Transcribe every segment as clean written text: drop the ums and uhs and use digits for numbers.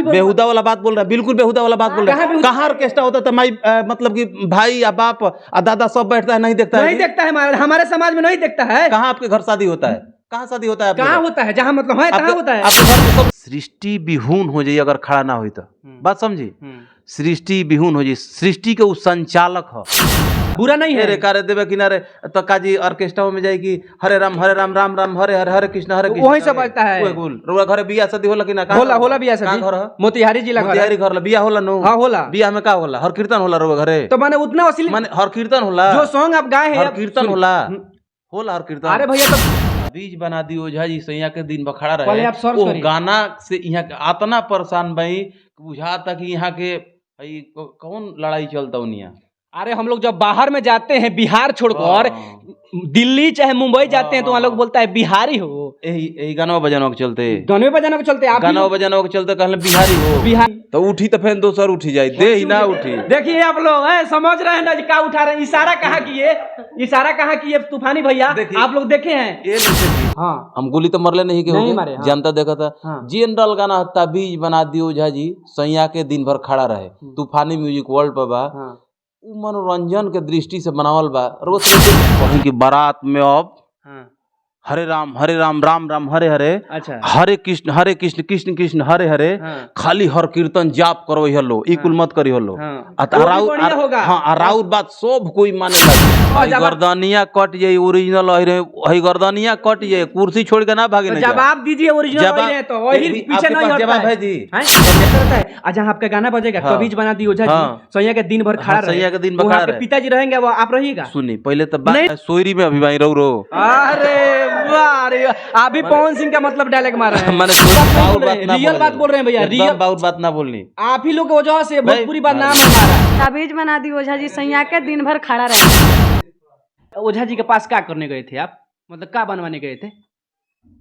अभी बोल- बेहुदा वाला बात बोल रहा है, बिल्कुल बेहुदा वाला बात बोल रहा कहाँ है। बेहुदा? कहाँ ऑर्केस्ट्रा होता है तो माई मतलब कि भाई या बाप आ दादा सब बैठता है, नहीं देखता है नहीं जी? देखता है महाराज, हमारे समाज में नहीं देखता है। कहाँ आपके घर शादी होता है? कहाँ शादी होता है आपके कहाँ घर? होता है? जहाँ मतलब है तहाँ आपके- होता है। आपके घर में सब सृष्टि विहून हो जाइए अगर खड़ा ना हुई तो। बात समझी? सृष्टि विहून हो जाइए, सृष्टि के उ संचालक हो। बुरा नहीं है। अरे कार्य देवे किनारे तो काजी ऑर्केस्ट्रा में जाएगी हरे राम राम राम हरे हरे, हरे कृष्ण हरे कृष्ण, वहीं से बजता है। ओए बोल रुआ घरे बियाह शादी होला कि ना? कहाँ होला घर? होला बियाह कहाँ शादी। घर ह? मोतिहारी जिला घर है। मोतिहारी घर ला बियाह होला नो? हाँ होला। बियाह में का होला? हर कीर्तन होला रुआ घरे? तो माने उतना अश्लील माने हर कीर्तन होला? जो सॉन्ग आप गाए हैं हर अब कीर्तन सुनिए। होला होला हर कीर्तन। अरे भैया तो बीज बना दी ओझा जी सैया के दिन बखड़ा रहे। पहले आप सर्च ओ करिए। गाना से यहाँ के आतना परेशान भाई बुझाता कि यहाँ के हई कौन लड़ाई चलता उनिया। अरे हम लोग जब बाहर में जाते हैं, बिहार छोड़कर हाँ। दिल्ली चाहे मुंबई जाते हैं तो वहाँ हाँ, लोग बोलता है बिहारी हो। यही यही गाना बजाना के चलते, गाने बजाने के चलते आप ही गाना लोग बजाना के चलते कहले बिहारी हो। बिहार तो उठी तो फिर दोसर उठी जाई दे ही ना उठी। देखिए आप लोग हैं, समझ रहे हैं ना जी, का उठा रहे हैं, इशारा कहाँ किए, इशारा कहाँ किए तूफानी भैया? देखिए। आप लोग देखे हैं। ये नहीं देखी। हाँ हम गोली तो मरले नहीं के नहीं होगे। मारे, हाँ। जनता देखा था। हाँ। जनरल गाना ताबीज बना दियो ओझा जी सैया के दिन भर खड़ा रहे, तूफानी म्यूजिक वर्ल्ड पर बा। हाँ। उ मनोरंजन के दृष्टि से बनावल बा। रोज कहीं की बारात में अब हाँ। हरे राम राम राम हरे हरे, अच्छा हरे कृष्ण कृष्ण कृष्ण हरे हरे, हाँ। खाली हर कीर्तन जाप करो हलो, ई कुल मत करी हलो। हाँ। आ त वो भी राउर बढ़िया होगा। हाँ, आ राउर बात सब कोई माने लगी। और हई गर्दनिया कट जाई ओरिजिनल हई रे, हई गर्दनिया कट जाई कुर्सी छोड़ के ना भागे तो नहीं जा। जवाब दीजिए, ओरिजिनल जवाब- वही है तो वही एक भी- पीछे आपके नहीं पास हटता जवाब है। है जी? हैं? करता है। आज जहाँ आपका गाना बजेगा हाँ। कबीज बना दी ओझा जी हाँ। सैया के दिन भर खड़ा हाँ, रहे, सैया के दिन भर वहाँ खड़ा आपके रहे। पिताजी रहेंगे, वो आप रहिएगा। सुनी पहले तो बात सोयरी में अभी भाई रो रो। अरे वाह, अरे वाह, आप भी पवन सिंह का मतलब डायलॉग मार रहे हैं। माने बात नहीं बाउर बोल रहे बात हैं, ना रियल बात बोल रहे हैं भैया, एकदम रियल बाउर बात ना बोलनी। आप ही लोग की वजह से भोजपुरी बात नाम है हमारा। ताबीज बना दी ओझा जी सैया के दिन भर खड़ा रहे। ओझा जी के पास क्या करने गए थे आप, मतलब क्या बनवाने गए थे?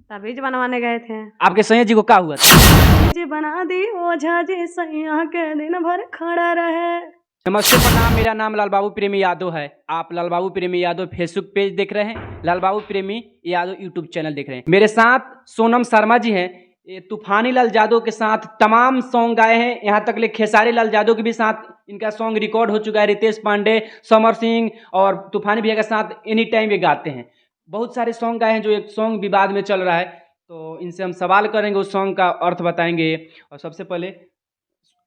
ताबीज बनवाने गए थे। आपके सैया जी को क्या हुआ था? ताबीज बना दी ओझा जी सैया के दिन भर खड़ा रहे। नमस्ते प्रणाम, मेरा नाम लाल बाबू प्रेमी यादव है। आप लाल बाबू प्रेमी यादव फेसबुक पेज देख रहे हैं, लाल बाबू प्रेमी यादव यूट्यूब चैनल देख रहे हैं। मेरे साथ सोनम शर्मा जी हैं। ये तूफानी लाल यादव के साथ तमाम सॉन्ग गाए हैं, यहाँ तक ले खेसारी लाल यादव के भी साथ इनका सॉन्ग रिकॉर्ड हो चुका है। रितेश पांडे, समर सिंह और तूफानी भैया के साथ एनी टाइम ये गाते हैं। बहुत सारे सॉन्ग गाए हैं, जो एक सॉन्ग विवाद में चल रहा है, तो इनसे हम सवाल करेंगे, उस सॉन्ग का अर्थ बताएंगे। और सबसे पहले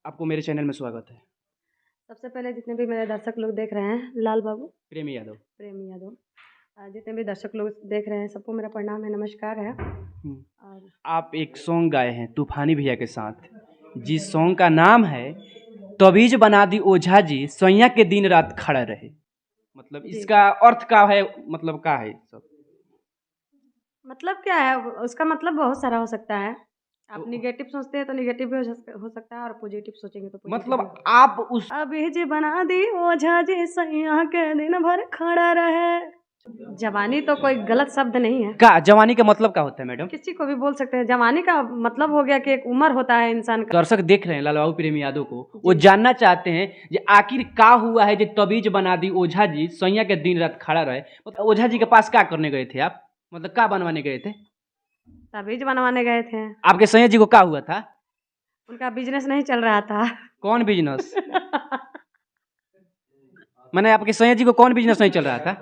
आपको मेरे चैनल में स्वागत है। सबसे पहले जितने भी मेरे दर्शक लोग देख रहे हैं, लाल बाबू प्रेमी यादव, प्रेमी यादव, जितने भी दर्शक लोग देख रहे हैं सबको मेरा प्रणाम है, नमस्कार है। और आप एक सॉन्ग गाए हैं तूफानी भैया के साथ, जिस सॉन्ग का नाम है तबीज बना दी ओझा जी सैया के दिन रात खड़ा रहे। मतलब जी। इसका अर्थ का है, मतलब का है सब? मतलब क्या है उसका मतलब बहुत सारा हो सकता है। आप तो- निगेटिव सोचते हैं तो निगेटिव भी हो सकता है और पॉजिटिव सोचेंगे तो positive मतलब भी हो। आप उस अभी जी बना दी ओझा जी सैया के दिन भर खड़ा रहे। जवानी तो कोई गलत शब्द नहीं है। का जवानी का मतलब क्या होता है मैडम? किसी को भी बोल सकते हैं। जवानी का मतलब हो गया कि एक उम्र होता है इंसान का। दर्शक देख रहे हैं लाल बाबू प्रेमी यादव को, वो जानना चाहते हैं जे आखिर का हुआ है जे तबीज बना दी ओझा जी सैया के दिन रात खड़ा रहे। मतलब ओझा जी के पास क्या करने गए थे आप, मतलब का बनवाने गए थे? ताबीज बनवाने गए थे। आपके सैया जी को क्या हुआ था? उनका बिजनेस नहीं चल रहा था। कौन बिजनेस? मैंने आपके सैया जी को कौन बिजनेस नहीं चल रहा था?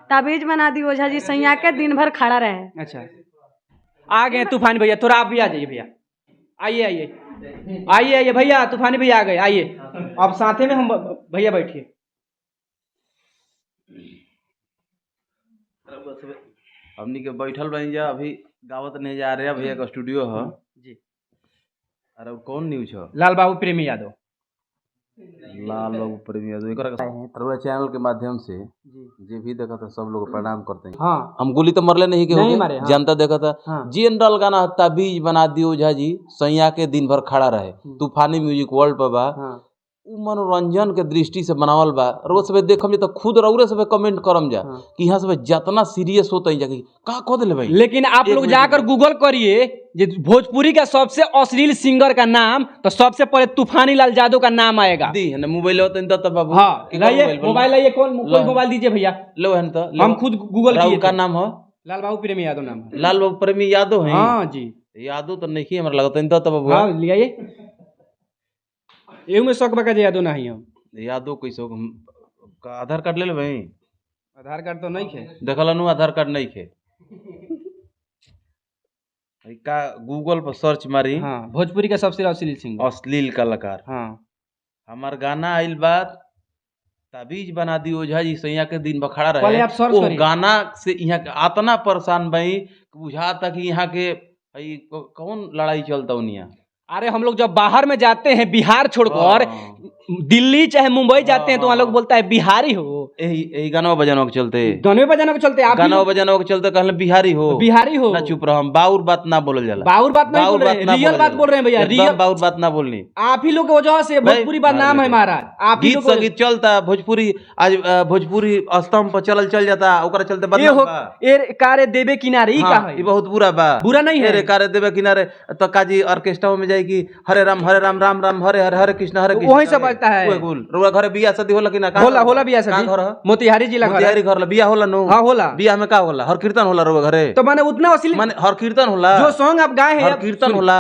ताबीज बना दी ओझा जी सैया के दिन भर खड़ा रहे। अच्छा आ गए तूफान भैया, थोड़ा आप भी आ जाइए भैया, आइए आइए आइए आइए भैया, तूफानी भैया आ गए, आइए अब साथे में हम भैया बैठिए। हमनी के बैठल बनी जा अभी गावत नहीं जा रहे भैया का स्टूडियो है। जी। अरे कौन न्यूज है? लाल बाबू प्रेमी यादव। लाल बाबू प्रेमी यादव एकरा रउआ चैनल के माध्यम से जी जे भी देखा था सब लोग प्रणाम करते हैं। हाँ। हम गोली तो मरले नहीं के नहीं होगे। मारे, हाँ। जनता देखा था। हाँ। जनरल गाना ताबीज बना दियो ओझा जी सैया के दिन भर खड़ा रहे, तूफानी म्यूजिक वर्ल्ड पर बा। हाँ। उ मनोरंजन के दृष्टि से बनावल बा। रोज सब देखम तो खुद रउरे सब कमेंट करम जा हाँ। कि यहाँ सब जितना सीरियस होता है जाके का कह देले भाई। लेकिन आप एक लोग मिनट जाकर गूगल करिए जे भोजपुरी का सबसे अश्लील सिंगर का नाम, तो सबसे पहले तूफानी लाल यादव का नाम आएगा। दी है ना मोबाइल होता है तब बाबू। हाँ के लाइए मोबाइल मोबाइल लाइए, कौन कोई लो। मोबाइल दीजिए भैया, लो है तो हम खुद गूगल राउर किए का थे। नाम हो? लाल बाबू प्रेमी यादव नाम है। लाल बाबू प्रेमी यादव है। हाँ जी यादव तो नहीं हमरा लगता है तब बाबू। हाँ ले आइए। एहू में शौक बका जे यादव नहीं हम। यादव कैसे हो? आधार कार्ड ले ले भाई। आधार कार्ड तो नहीं है। देखल नु आधार कार्ड नहीं खे। ई का गूगल पर सर्च मारी। हाँ, भोजपुरी का सबसे अश्लील सिंगर, अश्लील कलाकार। हाँ, हमार गाना आइल बा ताबीज बना दी ओझा जी सैया के दिन बखड़ा रहे। पहले आप सर्च ओ करी। गाना से यहाँ के आतना परेशान भाई बुझाता कि यहाँ के ई कौन लड़ाई चलता उनिया। अरे हम लोग जब बाहर में जाते हैं, बिहार छोड़कर दिल्ली चाहे मुंबई जाते हैं तो वहाँ लोग बोलता है बिहारी हो। यही यही गाना बजाना के चलते, गाने बजाना के चलते आप ही गाना लोग बजाना के चलते कहले बिहारी हो, बिहारी हो। ना चुप रहो, हम बाउर बात ना बोलल जाला। बाउर बात नहीं बाउर बोल रहे बात हैं, ना रियल बोलल बात बोल रहे हैं भैया, एकदम रियल बाउर बात ना बोलनी। आप ही लोग की वजह से भाई, भोजपुरी बदनाम है मार महाराज। आप ही गीत लोग की वजह संगीत चलता भोजपुरी आज भोजपुरी स्तंभ पर चलल चल जाता, ओकरा चलते से। ये बदनाम हो बा। ए कार्य देवे किनारे ई का हाँ, है? ई बहुत बुरा बा। बुरा नहीं है। अरे कार्य देवे किनारे तो काजी ऑर्केस्ट्रा में जाए कि हरे राम राम राम हरे हरे, हरे कृष्ण हरे कृष्ण, वही सब बजता है। उहे कुल। रउआ घरे बियाह शादी होला कि ना? कहाँ होला होला बियाह कहाँ शादी। घर ह? मोतिहारी जिला घर है। मोतिहारी घर ला बियाह होला नु? हाँ होला। बियाह में का होला? हर कीर्तन होला रउआ घरे? तो माने उतना असली माने हर कीर्तन होला, जो सॉन्ग आप गाए हैं हर अब कीर्तन सुनिए। होला,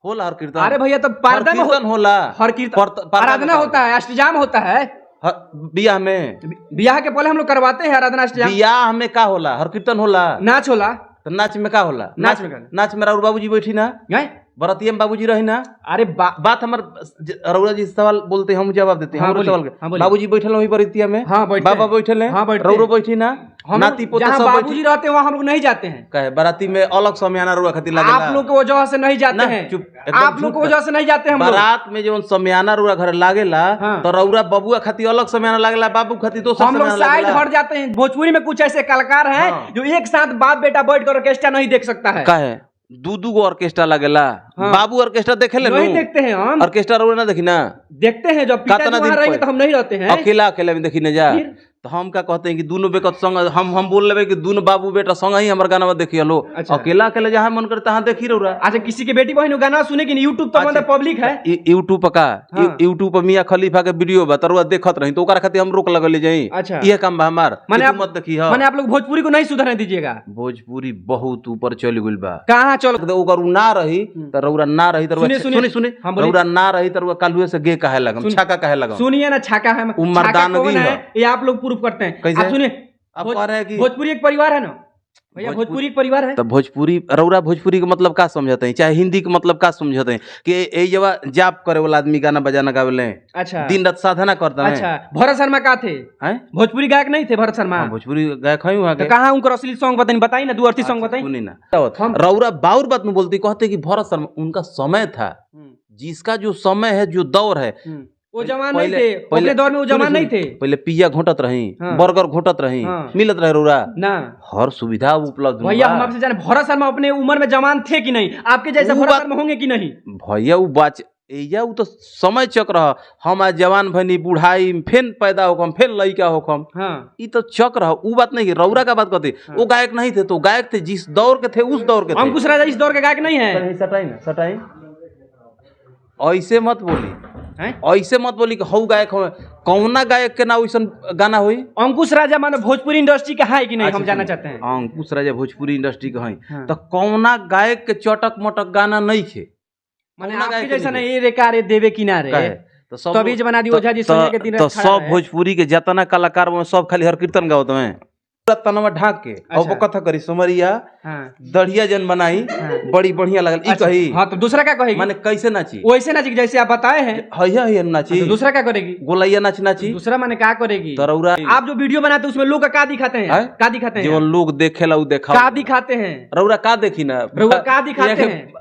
होला हर कीर्तन। अरे भैया तो हर पर्दा में कीर्तन होला, हर कीर्तन पर्दा में आराधना का होता है, अष्टजाम होता है। बियाह में, बियाह के पहले हम लोग करवाते हैं आराधना अष्टजाम। बियाह में का होला? हर कीर्तन होला, नाच होला। तो नाच में का होला? नाच में का? नाच में राउर बाबूजी बैठी ना, हैं? बरतिया में बाबूजी रही ना। अरे बात हमर रउरा जी सवाल बोलते हैं, हम जवाब देते हैं। हाँ, हमरो बोलिए, सवाल के। हाँ, बोलिए। बाबूजी बैठल वहीं बरतिया में। हाँ, बैठते बाबा हैं। बैठल हैं, हाँ, बैठते रउरो हैं। बैठी ना, हम नाती पोता जहाँ सब बाबूजी बैठी। रहते हैं वहाँ हम लोग नहीं जाते हैं। कहे बराती में अलग समियाना रउरा खातिर लागेला। आप लोग के वजह से नहीं जाते ना, हैं। चुप, एकदम आप लोग झूठ के वजह से नहीं जाते हैं हम लोग। बारात में जवन समियाना रउरा घर लागेला, हाँ। तो रउरा बबुआ खातिर अलग समियाना लागेला, बाबू खातिर दोसर हम लोग समियाना साइड लागेला। हट जाते हैं। भोजपुरी में कुछ ऐसे कलाकार हैं हाँ। जो एक साथ बाप बेटा बैठ कर ऑर्केस्ट्रा नहीं देख सकता है। काहे दू दू गो ऑर्केस्ट्रा लागेला? हाँ। बाबू ऑर्केस्ट्रा देखे ले नहीं देखते हैं हम। ऑर्केस्ट्रा रउरा ना देखी ना? देखते हैं जब पिताजी कतना वहाँ दिन रहेंगे पहले? तो हम नहीं रहते हैं। अकेला अकेला में देखी ना जा। फिर? तो हम का कहते हैं कि दोनों बेकत संग हम बोल लेबे कि दोनों बाबू बेटा संग ही हमर गाना देखी लो। अच्छा। अकेला अकेला जहाँ मन करे तहाँ देखी रउरा। अच्छा किसी के बेटी बहन वो गाना सुने कि नहीं? यूट्यूब तो मतलब पब्लिक है। यूट्यूब पर का हाँ। यूट्यूब पर मियां खलीफा के वीडियो बा तरुआ देखत रही तो ओकरा खातिर हम रोक लगले जाई। अच्छा। इहे काम बा हमार। माने कि आप तू मत देखी ह। माने आप लोग भोजपुरी को नहीं सुधरने दीजिएगा। भोजपुरी बहुत ऊपर चल गइल बा। कहाँ चल ओकर उ ना रही त रउरा ना रही त रउआ सुनिए, सुनिए। सुनी सुनी हाँ, बोलिए। रउरा ना रही त रउआ काल्हुए से गे काहे लगम, छाका काहे लगम? सुनिए ना, छाका है, उ छाका मर्दानगी कौन है है। ये आप लोग प्रूफ करते हैं। कैसे? आप सुनिए, आप कह रहे हैं कि भोजपुरी एक परिवार है ना भैया, भोजपुरी एक परिवार है। तो भोजपुरी रउरा भोजपुरी के मतलब का समझते हैं, चाहे हिंदी के मतलब का समझते हैं कि ए जवा जाप करे वाला आदमी गाना बजाना गावेले, अच्छा दिन रात साधना करता है। अच्छा भरत शर्मा का थे? हैं? भोजपुरी गायक नहीं थे भरत शर्मा? हाँ, भोजपुरी गायक है वहाँ तो के। कहाँ उनका असली सॉन्ग बताई, बताई ना, दो अर्थी सॉन्ग बताई। सुनी ना, रउरा बाउर बात में बोलती कहते कि भरत शर्मा उनका समय था, जिसका जो समय है जो दौर है वो जवान नहीं थे अपने दौर में, वो जवान नहीं थे। पहले पिज्जा घोटत रही, हाँ। बर्गर घोटत रही, हाँ। मिलत रहे रउरा ना हर सुविधा उपलब्ध भैया बा। हम आपसे जाने भरत शर्मा अपने उम्र में जवान थे कि नहीं? आपके जैसे उ भरत बात- शर्मा होंगे कि नहीं? भैया उ बाच एजा उ तो समय चक्र ह। हम आज जवान भनी बुढ़ाई फेन पैदा होकम फेन लइका होकम, हाँ ई तो चक्र ह। उ बात नहीं, रउरा का बात कहते वो गायक नहीं थे तो गायक थे जिस दौर के थे उस दौर के थे। अंकुश राजा इस दौर के गायक नहीं है। सटाई ना सटाई, ऐसे मत बोली, हैं? ऐसे मत बोली कि हऊ गायक हो, कौना गायक के ना वैसन गाना होई। अंकुश राजा माने भोजपुरी इंडस्ट्री का है कि नहीं, हम जानना चाहते हैं। अंकुश राजा भोजपुरी इंडस्ट्री के हई, हाँ। तो कौना गायक के चटक मटक गाना नहीं थे माने कौना आपके गायक जैसा नहीं नहीं ये रेकार ये देवे किनारे काहे? तो सब तबीज बना दी ओझा जी सोनिया के दिन तो खड़ा सब रहे। भोजपुरी के जितना कलाकार बा सब खाली हर कीर्तन गावत हैं, पूरा तनवा ढाक के और अच्छा। कथा करी सोमरिया हाँ। दढ़िया जन बनाई हाँ। बड़ी बढ़िया लगल ई अच्छा, कही। हाँ तो दूसरा क्या कहेगी? माने कैसे नाची? वैसे नाची जैसे आप बताए हैं। हैया हैया नाची। तो दूसरा क्या करेगी? गोलैया नाच नाची। दूसरा माने क्या करेगी? तरौरा आप जो वीडियो बनाते हैं उसमें लोग का दिखाते हैं? हैं? का दिखाते हैं? जो लोग देखेला उ देखा का दिखाते हैं? रौरा का देखी ना, रउआ का दिखाते हैं?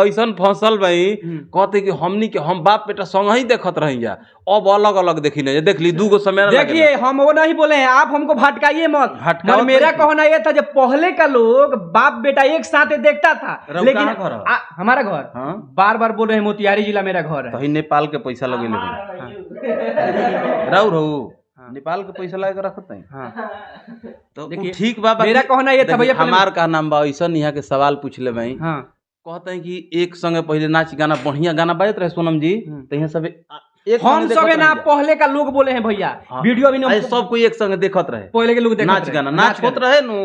ऐसन फसल भाई हम्म। कहते कि हमनी के हम बाप बेटा संग ही देखत रही जा, अब अलग अलग देखी ना, देख ली दूगो समय ना देखिए लागेला। हम वो नहीं बोले हैं, आप हमको भटकाइए मत। भटकावत मगर मेरा नहीं थी। कहना यह था जब पहले का लोग बाप बेटा एक साथ देखता था, रउआ लेकिन कहाँ घर है? हमारा घर हाँ? बार बार बोल रहे हैं मोतिहारी जिला मेरा घर है। तही नेपाल के पैसा लगेले राउ रहू नेपाल के पैसा लगा के रखत नहीं। हाँ। तो उ देखिए, ठीक बा, बाकी- मेरा कहना ये था देखिए, भैया, पहले- हमार का नाम बा ऐसन यहाँ के सवाल पूछ ले भाई। हाँ कहते हैं कि एक संगे पहले नाच गाना बढ़िया गाना बजत रहे सोनम जी, तो यहाँ सब एक हम संगे सब देखत ना रही जा। पहले का लोग बोले हैं भैया, हाँ। वीडियो अभी ना अरे सब कोई एक संगे देखत रहे पहले के लोग देखत नाच रहे। गाना नाच होत गाना। रहे नु।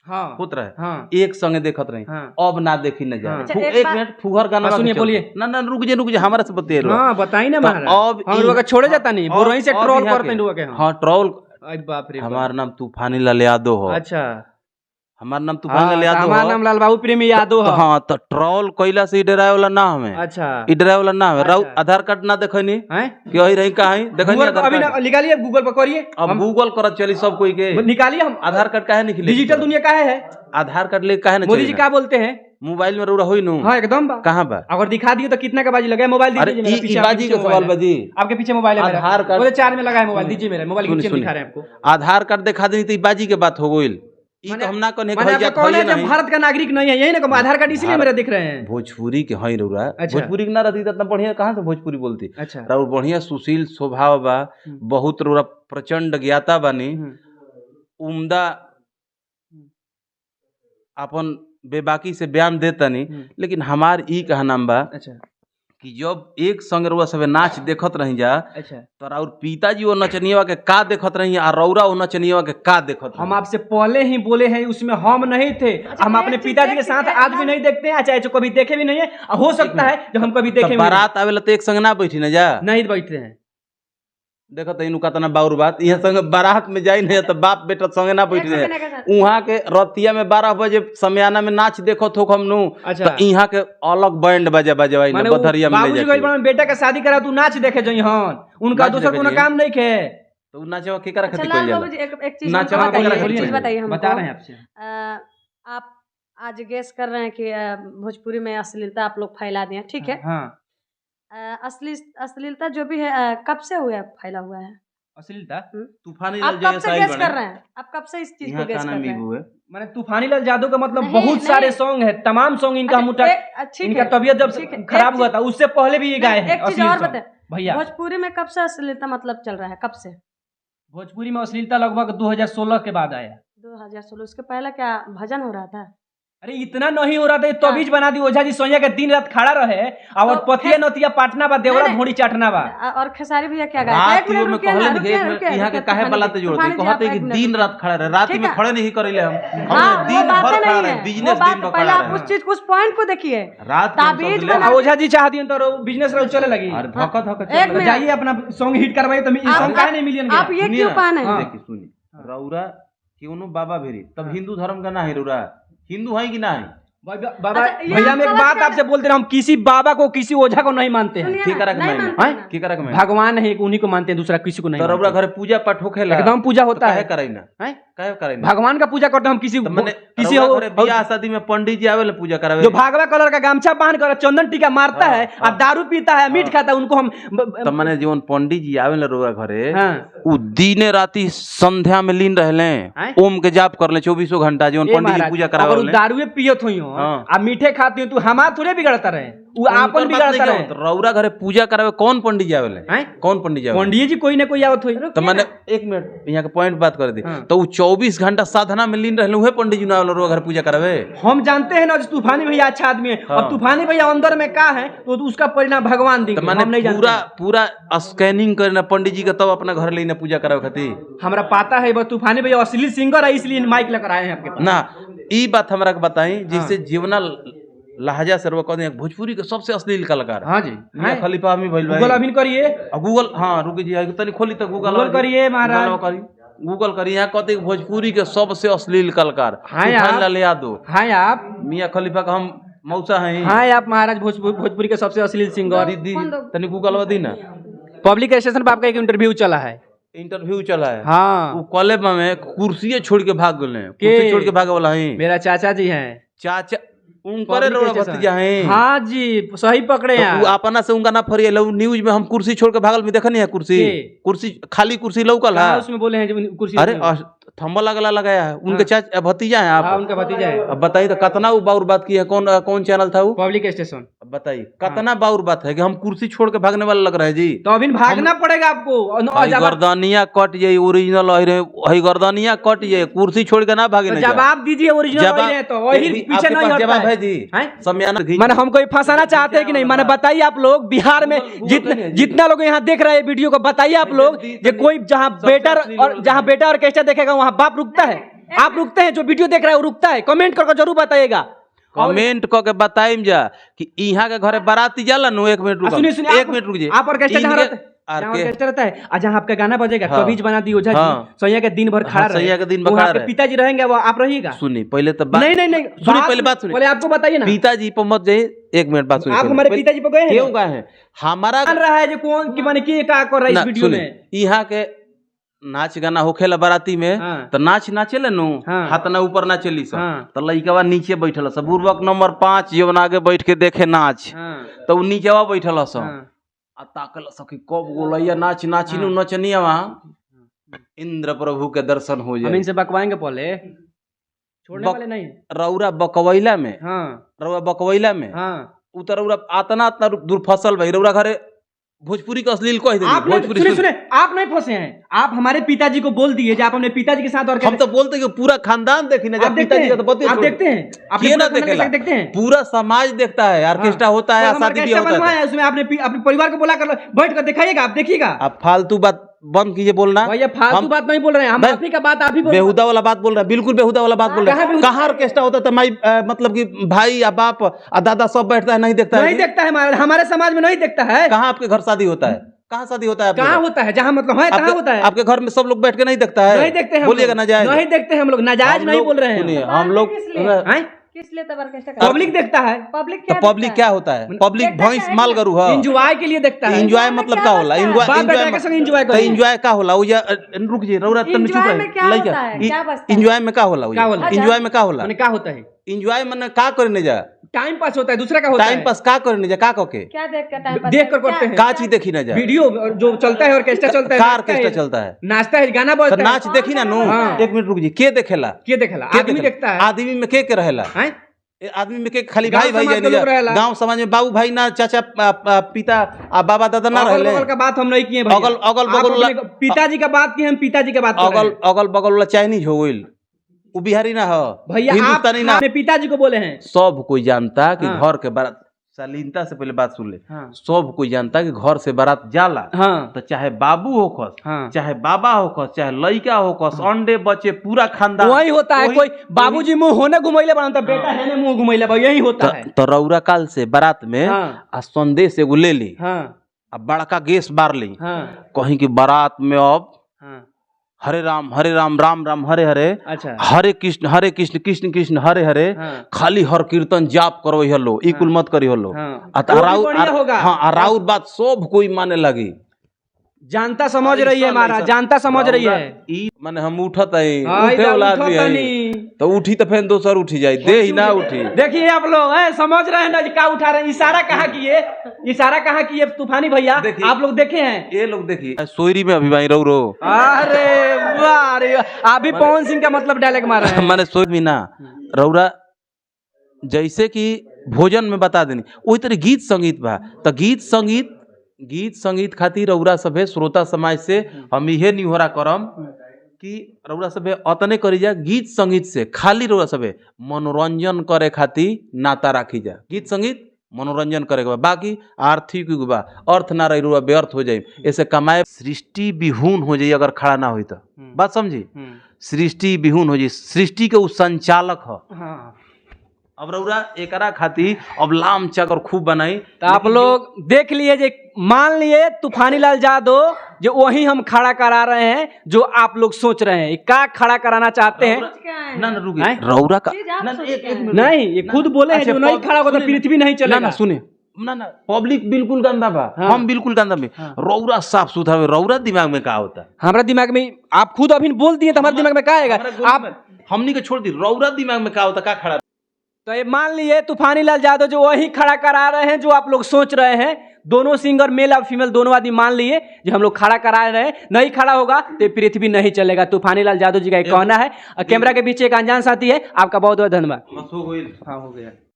हाँ होत रहे, हाँ एक संगे देखत रही, हाँ। अब ना देखी न जाए। हाँ। अच्छा, एक एक बात- मिनट, फुहर गाना हाँ, सुनिए, चलते। बोलिए। ना ना, रुक जे, रुक जे, हमारा से बतिए रहो। हाँ बताई ना तो महाराज, अब हम लोग के छोड़े जाता नहीं, अब- बुरही से अब ट्रोल यहाँ करते के- हैं लोग के हम। हाँ ट्रोल। अरे बाप रे बाप। हमार नाम तूफानी लाल यादव हो। अच्छा, हमार नाम तूफानी हाँ, लाल तो यादव हमार हो। नाम लाल बाबू प्रेमी यादव तो है। हाँ, तो ट्रोल कैला से डराए वाला ना हमें। अच्छा, ई डराए वाला ना हमें। राउ अच्छा। आधार कार्ड ना देखनी हैं? कि वही रही कहीं देखनी गूगल आधार पर अभी कार्ड। ना निकालिए, गूगल पर करिए, अब हम गूगल करत चली सब कोई के। निकालिए, हम आधार कार्ड काहे नहीं डिजिटल दुनिया काहे है? आधार कार्ड ले काहे ना मोदी चली जी ना? क्या बोलते हैं? मोबाइल में रउरा होई नु। हाँ एकदम बा। कहाँ बा? अगर दिखा दिए तो कितना का बाजी लगा? मोबाइल अरे दीजिए मेरा, ई पीछे ई आपके बाजी पीछे के मोबाइल सवाल है। बाजी। आपके पीछे मोबाइल है मेरा। आधार कार्ड- बोले चार में लगा है मोबाइल, दीजिए मेरा मोबाइल, सुनी, खींचिए, सुनी। दिखा रहे हैं आपको। आधार कार्ड दिखा देनी तो ई बाजी के बात हो गइल। ई तो हम ना कहने माने आपको कौन है जब भारत का नागरिक नहीं है, यही ना कहूँ, आधार कार्ड इसीलिए मेरा दिख रहे हैं। भोजपुरी के हई रउरा। अच्छा। भोजपुरी के ना रहती त इतना बढ़िया कहाँ से भोजपुरी बोलती। अच्छा। राउर बढ़िया सुशील स्वभाव बा, बहुत रउरा प्रचंड ज्ञाता बानी, उम्दा अपन बेबाकी से बयान देतनी, लेकिन हमार ई कहनाम बा अच्छा, कि जब एक संग रउआ सब नाच देखत रही जा, अच्छा, तो राउर पिताजी वो नचनिया के का देखत रही आ रउरा वो नचनिया के का देखत रही? हम आपसे पहले ही बोले हैं, उसमें हम नहीं थे। अच्छा, हम अपने एक चीज- पिताजी के एक साथ चीज- आज भी नहीं देखते हैं, चाहे कभी देखे भी नहीं है, और हो सकता है जो हम कभी तो देखे भी नहीं। बारात आवेला तो एक संग ना बैठी ना जा। नहीं बैठते हैं। देखत इनु कतना बाउर बात, यहाँ संग बारात में जाई नहीं तो बाप बेटा संगे ना बैठी एक ना। सेकंड, एक सेकंड। उहाँ के रतिया में 12 बजे समयाना में नाच देखत हो हम नु। अच्छा। तो यहाँ के अलग बैंड बजे बजवाई ना माने उ बधरिया में ले बाबूजी गइल जाके। बड़न, बेटा के शादी करा तू नाच देखे जइहन, उनका नाच दोसर देखे कोनो जइहन। काम नहीं खे। तो उ नाचवा के करा अच्छा खातिर लाल कइल जाला? बाबू जी, एक एक चीज नाचवा हमको के करा बताइए, खातिर एक चीज कइल बताइए हमको। बता रहे हैं आपसे। आप आज गेस कर रहे हैं कि भोजपुरी में अश्लीलता आप लोग फैला दिए, ठीक है? हाँ। अश्लीलता जो भी है, कब से हुआ है, फैला हुआ है? अश्लीलता तूफानी आप लाल कब जय से साहिल गेस कर बने। रहे हैं? आप कब से इस चीज को यहाँ गेस का कर नाम रहे हैं? इबू है। माने तूफानी लाल यादव का मतलब नहीं, बहुत नहीं। सारे सॉन्ग है, तमाम सॉन्ग इनका हम अच्छा, उठा ठीक इनका है, तबीयत जब ठीक है, एक खराब हुआ चीज- था उससे पहले भी ये गाए नहीं, हैं एक चीज अश्लील और सॉन्ग। बताएं। भैया भोजपुरी में कब से अश्लीलता मतलब चल रहा है, कब से? भोजपुरी में अश्लीलता लगभग 2016 के बाद आया। 2016, उसके पहले क्या भजन हो रहा था? अरे इतना नहीं हो रहा था, ये तबीज बना दी ओझा जी सोनिया के दिन रात खड़ा रहे और तो पतिया नतिया पाटना बा, देवरा नहीं, नहीं। घोड़ी चाटना बा। और खेसारी भैया क्या गाए थे? रात एक मिनट में रुकिए कहले ना, नहीं, रुकिए, एक मिनट, रुकिए, यहाँ के रुकिए, काहे तूफानी बलाते जी, जोड़ते तूफानी जी, कहते आप कि एक मिनट दिन रुकिए। रात खड़ा रहे, रात ठीक में है। खड़े नहीं करेले हम हाँ, हम वो दिन भर बातें खड़ा नहीं रहे, है। वो बिजनेस बात दिन भर पहले खड़ा आप रहे। उस चीज उस पॉइंट को देखिए। रात के हम ताबीज सब बना- आ ओझा जी चाह दियन तो बिजनेस रहो चले लगी। अरे धक्का धक्का एक चल मिनट। जाइए अपना सॉन्ग हिट करवाइए तो आप- सॉन्ग काहे नहीं मिलियन आप गया? ये सुनिए क्यों ना, पहने हैं? हाँ। देखिए सुनिए, रउरा क्यों बाबा भेरी तब हिंदू धर्म का ना है, रउरा हिंदू है कि ना है? बाबा अच्छा, ये भैया हम एक गलत बात कह रहे आपसे बोलते रहे, हम किसी बाबा को किसी ओझा को नहीं मानते हैं। सुनिए के ना, करा के नहीं माने? मानते हैं? ना। के करा के माने? भगवान है उन्हीं को मानते हैं, दूसरा किसी को नहीं तो रउरा मानते। घरे पूजा पाठ होखेला? एकदम पूजा तो होता काहे है। कराई ना? हैं? काहे कराई ना? भगवान का पूजा करते हैं हम किसी तो मने किसी रउरा घरे बियाह शादी में पंडित जी आवेला पूजा करावे? जो भागवा कलर का गामछा बांध कर चंदन टीका मारता हाँ, है हाँ। और दारू पीता है मीट खाता है, उनको हम तो मने जीवन पंडित जी आवेला रउरा घरे, हाँ। उ दिने राती संध्या में लीन रहले, हैं? ओम के जाप करले 24 घंटा जीवन ए पंडित जी महाराज, पूजा अगर उ करावे। दारूए पियत हुई हो हाँ। आ मीठे खाती हो तो हमार थोड़े बिगड़ता रहे, उ आपन बिगड़ता रहे। रउरा घरे पूजा करावे कौन पंडित जी आवेले? हैं? कौन पंडित जी आवेले? पंडित जी कोई ना कोई आवत हुई। तो मैंने एक मिनट यहाँ के पॉइंट बात कर दी। हाँ। तो उ 24 घंटा साधना में लीन रहले उहे पंडित जी ना आवेला रउरा घर पूजा करावे? हम जानते हैं ना जो तूफानी भैया अच्छा आदमी है। हाँ। अब तूफानी भैया अंदर में का है तो उसका परिणाम भगवान देंगे, तो हम मैंने नहीं जानते। पूरा पूरा स्कैनिंग करना पंडित जी का तब अपना घर लेना पूजा करावे खातिर। हमरा पता है बस तूफानी भैया असली सिंगर है, इसलिए माइक लेकर आए हैं आपके पास। ना ई बात हमरा के बताई, जैसे जीवना लहजा से रउआ कह दी भोजपुरी के सबसे अश्लील कलाकार हाँ जी, मियां हैं? खलीफा हमी भइल भाई। गूगल अभिन करिए। आ गूगल, हाँ रुक जी, आई तनी खोली त गूगल गूगल करिए महाराज। गूगल करी, गूगल करी, यहाँ कहते कि भोजपुरी के सबसे अश्लील कलाकार हाँ तूफान यार। लाल यादव। हाँ आप, मियां खलीफा का हम मौसा हैं। हाँ आप महाराज भोजपुरी के सबसे अश्लील सिंगर। दीदी तनी गूगल दी ना। पब्लिक स्टेशन पर आपका एक इंटरव्यू चला है। इंटरव्यू चला है। हाँ वो कॉलेज में कुर्सिये छोड़ के भाग गए, कुर्सी छोड़ के भागे वाला है। मेरा चाचा जी हैं। चाचा उनकरे पब्लिक रउरा स्टेशन। भतीजा हैं। हाँ जी सही पकड़े तो हैं उ आप। अपना से उनका ना फरियाल, उ न्यूज में हम कुर्सी छोड़ के भागल में देखनी है कुर्सी, के? कुर्सी खाली कुर्सी लौकल कहाँ है। उसमें बोले हैं जो कुर्सी? अरे थम्बा लगला लगाया है उनके हाँ। चाचा भतीजा है आप। हाँ उनका भतीजा है। अब बताइए तो कतना वो बाउर बात की है, कौन कौन चैनल था वो? Public station. अब बताइए कतना बाउर बात है कि हम कुर्सी छोड़ के भागने वाला लग रहा है जी। तो अभी भागना पड़ेगा आपको। और न- हई जवाब गर्दनिया कट जाई ओरिजिनल हई गर्दनिया कट जाई, कुर्सी छोड़ के ना भागे। तो ना जा। जवाब दीजिए, ओरिजिनल जवाब वही है तो वही पीछे आपके नहीं पास हटता जवाब है। है जी। हैं? समियाना घी- माने हमको ये फंसाना चाहते हैं कि नहीं? माने बताइए आप लोग बिहार में गूगल जितने करिए जी। जितना लोग यहाँ देख रहे हैं वीडियो को, बताइए आप लोग दी- ये कोई जहाँ सबसे बेटा असली और लोग जहाँ बेटा ऑर्केस्ट्रा देखेगा वहाँ बाप रुकता है। आप रुकते हैं? जो वीडियो देख रहा है वो रुकता है? कमेंट करके जरूर बताइएगा। कमेंट क के बताइम जा कि इहाँ के घरे बाराती जाला नु। एक मिनट रुक, सुनिए सुनिए, एक मिनट रुक जी। आप ऑर्केस्ट्रा जहाँ इनके- रहते, जहाँ आरके- ऑर्केस्ट्रा रहता है और जहाँ आपका गाना बजेगा, हाँ। कबीज बना दी ओझा जी, हाँ। सैया के दिन भर खड़ा हाँ, रहे, सैया के दिन भर वहाँ खड़ा आपके रहे। पिताजी रहेंगे, वो आप रहिएगा? सुनी पहले तो बात, नहीं नहीं नहीं, सुनी पहले बात सुनी। पहले आपको बताइए ना। पिताजी पर मत जाइए, एक मिनट बात सुनिए आप पहले। हमारे पहले- पिताजी पर गए हैं? क्यों गए हैं हमारा जान रहा है जो कौन की माने की का कर रहा है ना, इस वीडियो सुनी, में। यहाँ के नाच गाना होखेला बाराती में, हाँ। तो नाच नाचेले नु, हाँ। हाथ ना ऊपर नाचेली सब, हाँ। तो लइकवा नीचे बैठल सब, बुर्बक नंबर 5 जवन आगे बैठ के देखे नाच, हाँ, तो उ नीचवा बैठल सब हाँ। आ ताकल सकी कब गोलैया नाच नाची नु नचनिया इंद्र प्रभु के दर्शन हो हम जाए। इनसे बकवाएंगे पहले, छोड़ने वाले नहीं। रौरा बकवैला में, हाँ। रौरा बकवैला में, हाँ। उ त रौरा आतना आतना दूर फसल भाई, रौरा घरे भोजपुरी के अश्लील कह देनी। आप नहीं, भोजपुरी सुनिए सुनिए, आप नहीं फंसे हैं, आप हमारे पिताजी को बोल दिए जो आप अपने पिताजी के साथ और हम तो बोलते कि पूरा खानदान देखी ना, आप जब देखते पिताजी हैं, का तो बतिया आप छोड़। देखते हैं, आप के ना पूरा खानदान के देखेला? साथ देखते हैं। पूरा समाज देखता है, ऑर्केस्ट्रा होता है, तो हम शादी ऑर्केस्ट्रा ब्याह होता बनवाए है। हैं, उसमें आपने अपने परिवार को बुला कर बैठ कर दिखाइएगा, आप देखिएगा। आप फालतू बात बंद कीजिए बोलना। भैया फालतू हम- बात नहीं बोल रहे हैं हम, बस- आप ही का बात आप ही बोल रहे हैं। बेहुदा वाला बात बोल रहे हैं, बिल्कुल बेहुदा वाला बात बोल रहे कहाँ हैं। बेहुदा? कहाँ ऑर्केस्ट्रा होता है तो माई मतलब कि भाई या बाप आ दादा सब बैठता है, नहीं देखता है? नहीं देखता है महाराज, हमारे समाज में नहीं देखता है। कहाँ आपके घर शादी होता है? कहाँ शादी होता है आपके कहाँ घर? होता है? जहाँ मतलब है तहाँ आपके- होता है। आपके घर में सब लोग बैठ के नहीं देखता है? नहीं देखते हैं हम बोलिएगा लोग। ना जाए। नहीं देखते हैं हम लोग, नाजायज नहीं बोल रहे हैं। सुनिए, हम लोग किस लिए? हैं? किस लिए तब ऑर्केस्ट्रा? पब्लिक देखता है। पब्लिक तो क्या पब्लिक देखता क्या है? होता है? पब्लिक देखता भैंस है माल ना। गरु है। एंजॉय के लिए देखता है। एंजॉय मतलब क्या का होला? बचता है? एंजॉय बाप बेटा के संग एंजॉय तो करी। एंजॉय का होला? उ या रुक जी, रौरा तन चुप एंजॉय रहे। में क्या होता है? क्या बचता है? एंजॉय में का होला? का होला? एंजॉय में का होला? माने का होता है? एंजॉय माने का करने जा? टाइम पास होता है, दूसरा का होता टाइम है। पास का करने जा? का कके क्या देख कर टाइम पास देख कर करते हैं। का चीज देखी ना जा? वीडियो और जो चलता है, ऑर्केस्ट्रा चलता है, का नाचता ऑर्केस्ट्रा चलता है? नाचता है, गाना तो बजता है। नाच देखी ना नु। हाँ। एक मिनट रुक जी, के देखेला? के देखेला? के आदमी देखेला? देखता है। आदमी में के के रहेला? हैं? ए, आदमी में के खाली गांव भाई भाई समाज के जानी लोग जा। रहेला। गांव समाज में बाबू भाई ना, चाचा पिता आ बाबा दादा ना अगल रहले। बगल का बात हम नहीं किए भैया। अगल- अगल आप बगल अपने पिताजी का बात किए, हम पिताजी का बात कर रहे अगल हैं। अगल बगल वाला चाइनीज हो गइल, उ बिहारी ना हो, भैया आप हिंदुस्तानी ना। अपने पिताजी को बोले हैं। सब कोई जानता कि हाँ। घर के बारात, शालीनता से पहले बात सुन ले। हाँ। सब कोई जानता कि घर से बारात जाला, हाँ। तो चाहे बाबू होखस, हाँ। चाहे बाबा होखस, चाहे लइका होखस, अंडे बचे पूरा खानदान वही होता है। वही- कोई बाबूजी मुंह होने घुमैले बना तो बेटा है मुंह घुमैले बा, यही होता है। तो रौरा काल से बारात में हाँ। आ संदेश एगो ले ली, हाँ। आ बड़का गैस बार ली, हाँ। कहीं कि बारात में अब हाँ। हरे राम हरे राम राम राम हरे हरे, अच्छा, हरे कृष्ण हरे कृष्ण कृष्ण कृष्ण हरे हरे, हाँ। खाली हर कीर्तन जाप करो हलो, ई कुल मत करी हलो। हाँ। आ त वो भी राउर- बढ़िया होगा। हाँ, आ राउर बात सब कोई माने लगी। जनता समझ रही है महाराज, जनता समझ रही है। ई माने हम उठत है, हाँ, उठे इधर वाला आदमी उठत है। तनी। तो उठी तो फिर दोसर उठी जाए, दे ही ना उठी। देखिए आप लोग हैं, समझ रहे हैं ना जी, क्या उठा रहे हैं, इशारा कहाँ किए, इशारा कहाँ किए तूफानी भैया? देखिए। आप लोग देखे हैं। ये लोग देखिए सोयरी में अभी भाई रो रो। अरे वाह, अरे वाह, अभी पवन सिंह का मतलब डायलॉग मारा है। माने सोच में ना रौरा जैसे कि भोजन में बता देनी, वही तरह गीत संगीत बा, तो गीत संगीत खातिर रौरा सभे श्रोता समाज से हम इहे निहोरा करम कि रौरा सभे अतने करी जा, गीत संगीत से खाली रौरा सभे मनोरंजन करे खातिर नाता राखी जा। गीत संगीत मनोरंजन करे के बा, बाकी आर्थिक बा अर्थ ना रही रौरा व्यर्थ हो जाई, ऐसे कमाए सृष्टि विहून हो जाई अगर खड़ा ना होई तो। बात समझी? सृष्टि विहून हो जाई, सृष्टि के उ संचालक ह। हाँ। अब रौरा एकरा खातिर अब लाम चकर खूब बनाई। तो आप लोग देख लिए जे मान लिए तूफानी लाल यादव जो वही हम खड़ा करा रहे हैं जो आप लोग सोच रहे हैं, ये का खड़ा कराना चाहते हैं? क्या है? ना ना रुकी हैं? रौरा का चीज आप ना, ना, सोच एक के एक आए। मिनट। नहीं, ये खुद बोले हैं अच्छा, जो नहीं पब- खड़ा होगा तो सुनिए ना। पृथ्वी नहीं ना चलेगा। ना सुने ना ना, पब्लिक बिल्कुल गंदा बा, हाँ। हम बिल्कुल गंदा में, रौरा साफ सुथरा में, रौरा दिमाग में का होता? हमारा दिमाग में आप खुद अभी बोल दिए तो हमारे दिमाग में का आएगा? आप हमनी के छोड़ दी, रौरा दिमाग में का होता, का खड़ा? तो ये मान लिए तूफानी लाल यादव जो वही खड़ा करा रहे हैं जो आप लोग सोच रहे हैं। दोनों सिंगर मेल और फीमेल दोनों आदमी मान लिए जो हम लोग खड़ा करा रहे हैं, नहीं खड़ा होगा तो ये पृथ्वी नहीं चलेगा। तूफानी लाल यादव जी का ये कहना है। और कैमरा के पीछे एक अनजान साथी है। आपका बहुत बहुत धन्यवाद। बस हो गइल। हाँ, हो गया।